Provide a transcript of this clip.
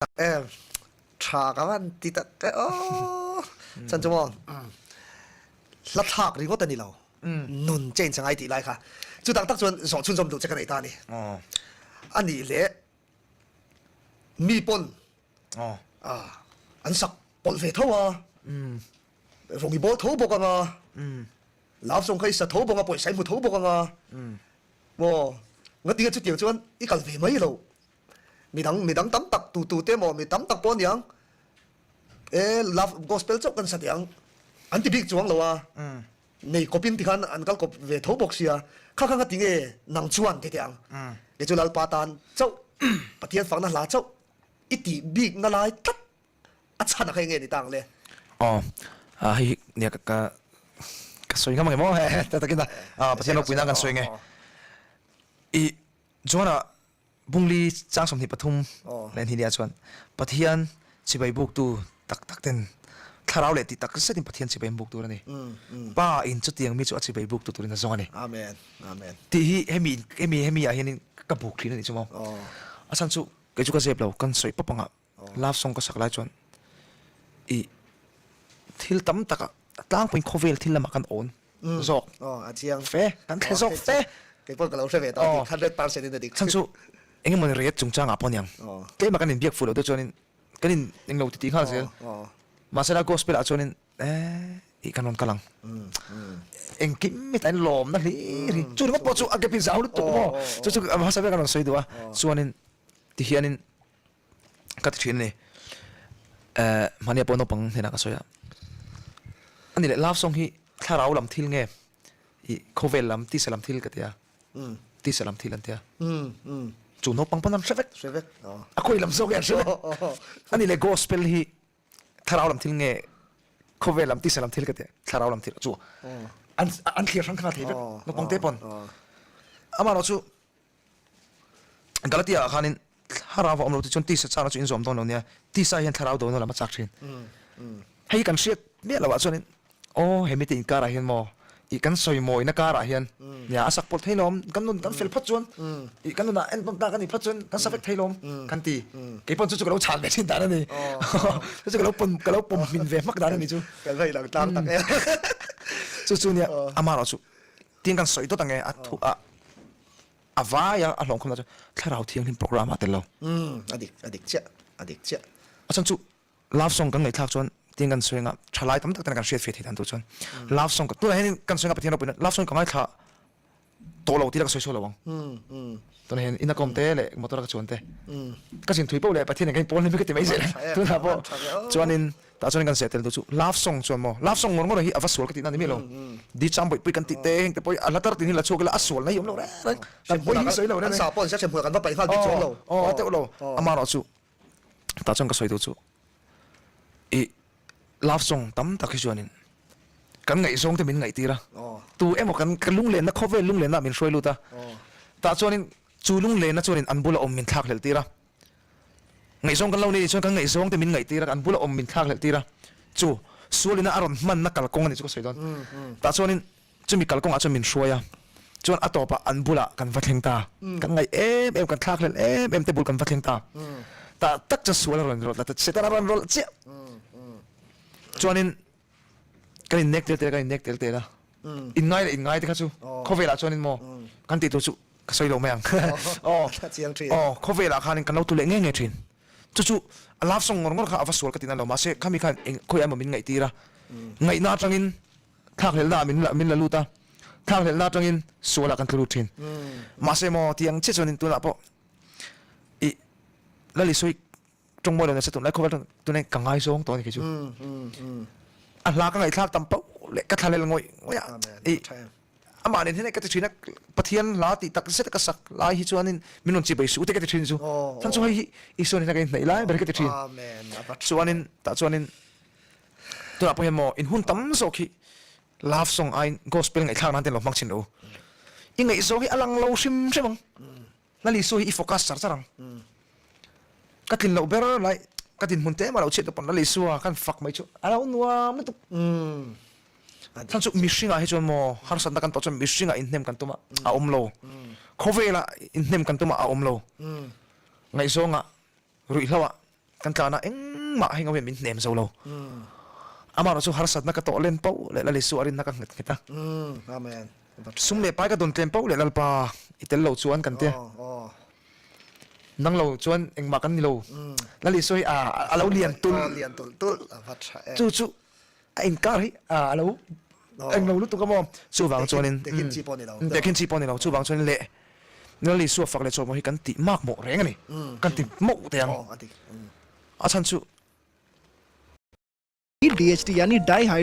tak em. Tha ka van ti tak e aw. Chan chu maw hla thlak ringawt a ni lo. Nun change a ngai tih lai kha. Chutang tak chuan zawh chhunzawm duh che ka nei ta a ni. A nih leh mi pawn an sak pawlh ve tho a. Rawng i bawl tho bawk ang a. Love song kha i sa tho bawk a, pawisa i hmu tho bawk ang a. Maw, ngatinge chutiang chuan i kal ve mai lo. Midang, midang tam tak tu tu te maw, mi tam tak pawh a niang. E, love gospel chauh kan sa teh ang. An ti bik chuang lo a. Nei kawpin tikhan an kal kawp ve tho bawk sia. Kha kha ngatinge nang chuan ti teh ang. Kei chu Lalpa tan chauh, Pathian fakna hla chauh i tih bikna lai tlat A chhan a kha enge ni ta ang le? Aw, hei hi nia ka ka ka sawi ngam ang em aw he ta takin a Pathian ropuina kan sawi nge. I John-a Bungli chang 23 leh hnih nia chuan Pathian chibai buktu tak tak ten thlarau leh tih tak zetin Pathian chibai an buk tur a ni. Pa in chutiang mi chu a chibai buktu turin a zawng a ni. Amen. Amen. Tih hi hemi hemi hemi ah hianin ka buk thin a nih chu maw. A chhan chu kei chu ka zep lo kan sawi pawp anga Love song ka sak lai chuan i thil tam takah tlangpuiin khawvel thil lamah kan awn zawk fe, kan thle zawk fe. Kei pawh ka lo hre ve tawh a dik, 100% in a dik. Chhan chu eng emaw ni rate chungchangah pawh aniang, tlema kan inbiak fuh loh deuh chuanin kan in englo titih nghal zel. Mahsela gospel ah chuanin eh ih kan rawn kal ang, engkim mi tain lawmna hlir hi, chu ringawt pawh chu a gap in zau lutuk maw, chu chu a hmasa ber kan rawn sawi duh a, chuanin tihianin Ka ti thin a ni. Eh, hmania pawh naupang hnenah ka sawi a. A ni leh, love song hi thlarau lam thil nge i khawvel lam, tisa lam thil ka ti a. Tisa lam thil an ti a. Chu naupang pawn an hre vek. Hre vek. A khawi lam zawk hi an hre vek. A ni leh, gospel hi thlarau lam thil nge khawvel lam, tisa lam thil ka ti a. Thlarau lam thil chu an an thlir hrang kha thei vek naupang te pawn. Amaherawhchu Galatia ah khanin thlarau a awm lo tih chuan tisa chakna chu inzawm dawn lo nia, tisa hian thlarau dona lam a chak thin. Hei kan hriat miah loh ah chuanin aw he mite inkar ah hian maw ih kan sawi mawina kar ah hian nia a sak pawlh thei lawm, kan nun kan fel phawt chuan ih kan nunah entawn tak a nih phawt chuan kan sa vek thei lawm kan ti. Kei pawn chu chu ka lo chhan ve thin dan a ni, chu chu ka lo pawm ka lo pawm hmin ve hmak dan a ni chu. Kan va inang tlang tak em. Chu chu nia amaherawh chu tin kan sawi dawt ang e a thu a. A vai a, a hlawm khawmna chu Thlarau Thianghlim program ah tel lo. Umm, a dik, a dik chiah, a dik chiah. A chhan chu love song kan ngaihthlak chuan tin kan sawi anga thalai tam tak ten kan hriat feh thei dan tur chuan love song tunah hian kan sawi anga Pathian ropuina love song ka ngaithla tawh lo tih la ka sawi sawi lo ang. Tunah hian ina kawm te leh motor a ka chuan te ka zin thui poh leh Pathian in ka inpawl hlim hi ka ti mai zel tunah pawh chuanin Tah chuan kan zeh tel duh chu love song chuan maw love song ngawr ngawr hi a va sual ka tihna a ni miah lo. Di chang bawihpui kan tih te heng te pawh hi a hla tar tin hi la chhuak ila a sual na hi awm lo reng reng. Kan pawi hi sawi lo reng reng. An sa pawh an hrem hmuh kan va paih nghal bik chuang lo. Aw a teuh lo. Amaherawh chu tah chuan ka sawi duh chu i love song tam tak hi chuanin kan ngaihzawng te min ngaihtir a. Tu emaw kan ka lunglenna khawvel lunglenna ah min hruai lut a. Tah chuanin chu lunglenna chuanin an bula awm min thlak hlelh tir a. Ngaihzawng kan lo nei chuan kan ngaihzawng te min ngaihtir a, kan bula awm min thlak hlelh tir a, chu sualina a rawn hmanna kalkawng a nih chu ka sawi dawn. Tah chuanin chumi kalkawngah chuan min hruai a, chuan a tawpah an bulah kan va thleng ta, kan ngaih em em, kan thlak hlelh em em te bul kan va thleng ta, tah tak chuan sual a rawn rawlh ta, Setana a rawn rawlh chiah. Chuanin kan innek tel tel a, kan innek tel tel a, inngai leh inngai te kha chu khawvelah chuanin maw kan tih tur chu Ka sawi lo mai ang. Aw, aw, khawvelah khanin kan lo tu leh ngei ngei thin. Chu chu a love song ngawr ngawr kha a va sual ka ti na lo, mahse khami khan eng khawiah emaw min ngaihtir a, ngaihna atangin thlakhlelhna ah min la min la lut a, thlakhlelhna atangin sualah kan tlu lut thin. Mahse maw tiang chiah chuanin tunah pawh i Lalisui tawngmawi lo nasa tunlai khawvel tawng tunai ka ngaizawng tawh a ni kei chu. A hla ka ngaihthlak tam pauh leh ka thlalel ngawih ngawih a, i Amah nen hian ka ti thin a, Pathian hla tih tak zet a ka sak lai hi chuanin min rawn chibai suh te ka ti thin chu. Chhan chu hei hi Isua nen hian ka inhnaih lai ber hi ka ti thin. Chuanin tah chuanin tunah pawh hian maw in hun tam zawk hi love song aiin gospel ngaihthlak nan te an lo hmang thin lo. I ngaihzawng hi a lang lo hrim hrim ang. Lal Isua hi i focus char char ang. Ka tlin loh ber lai ka dinhmun te mah lo chhiat pawn Lal Isua kan fak mai chu a lo nuam lutuk. Chhan chu mihringah hi chuan maw harsatna kan tawh chuan mihringah inhnem kan tum a a awm lo. Khawvelah inhnem kan tum a a awm lo. Ngaihzawngah ruihhloah. Kan tlan a, engmah heng ho hian min hnem zo lo. Amaherawhchu harsatna ka tawh len poh leh Lal Isua rinna ka nghet nghet a. Sum leh pai ka dawn tlem poh leh Lalpa i tel lo chuan kan tia. Nang lo chuan engmah kan ni lo. Lal Isua hi a lo lian tulh. Chu chu a inkar hi a lo englo lutuk a maw? Chuvang chuanin Tehkhin chi pawh ni lo. Tehkhin chi pawh ni lo. Chuvang chuanin leh Lal Isua fak leh chawhmawh hi kan tih mak mawh reng a ni. Kan ti mauh teh ang. A chhan chu. DHT yani dihydro.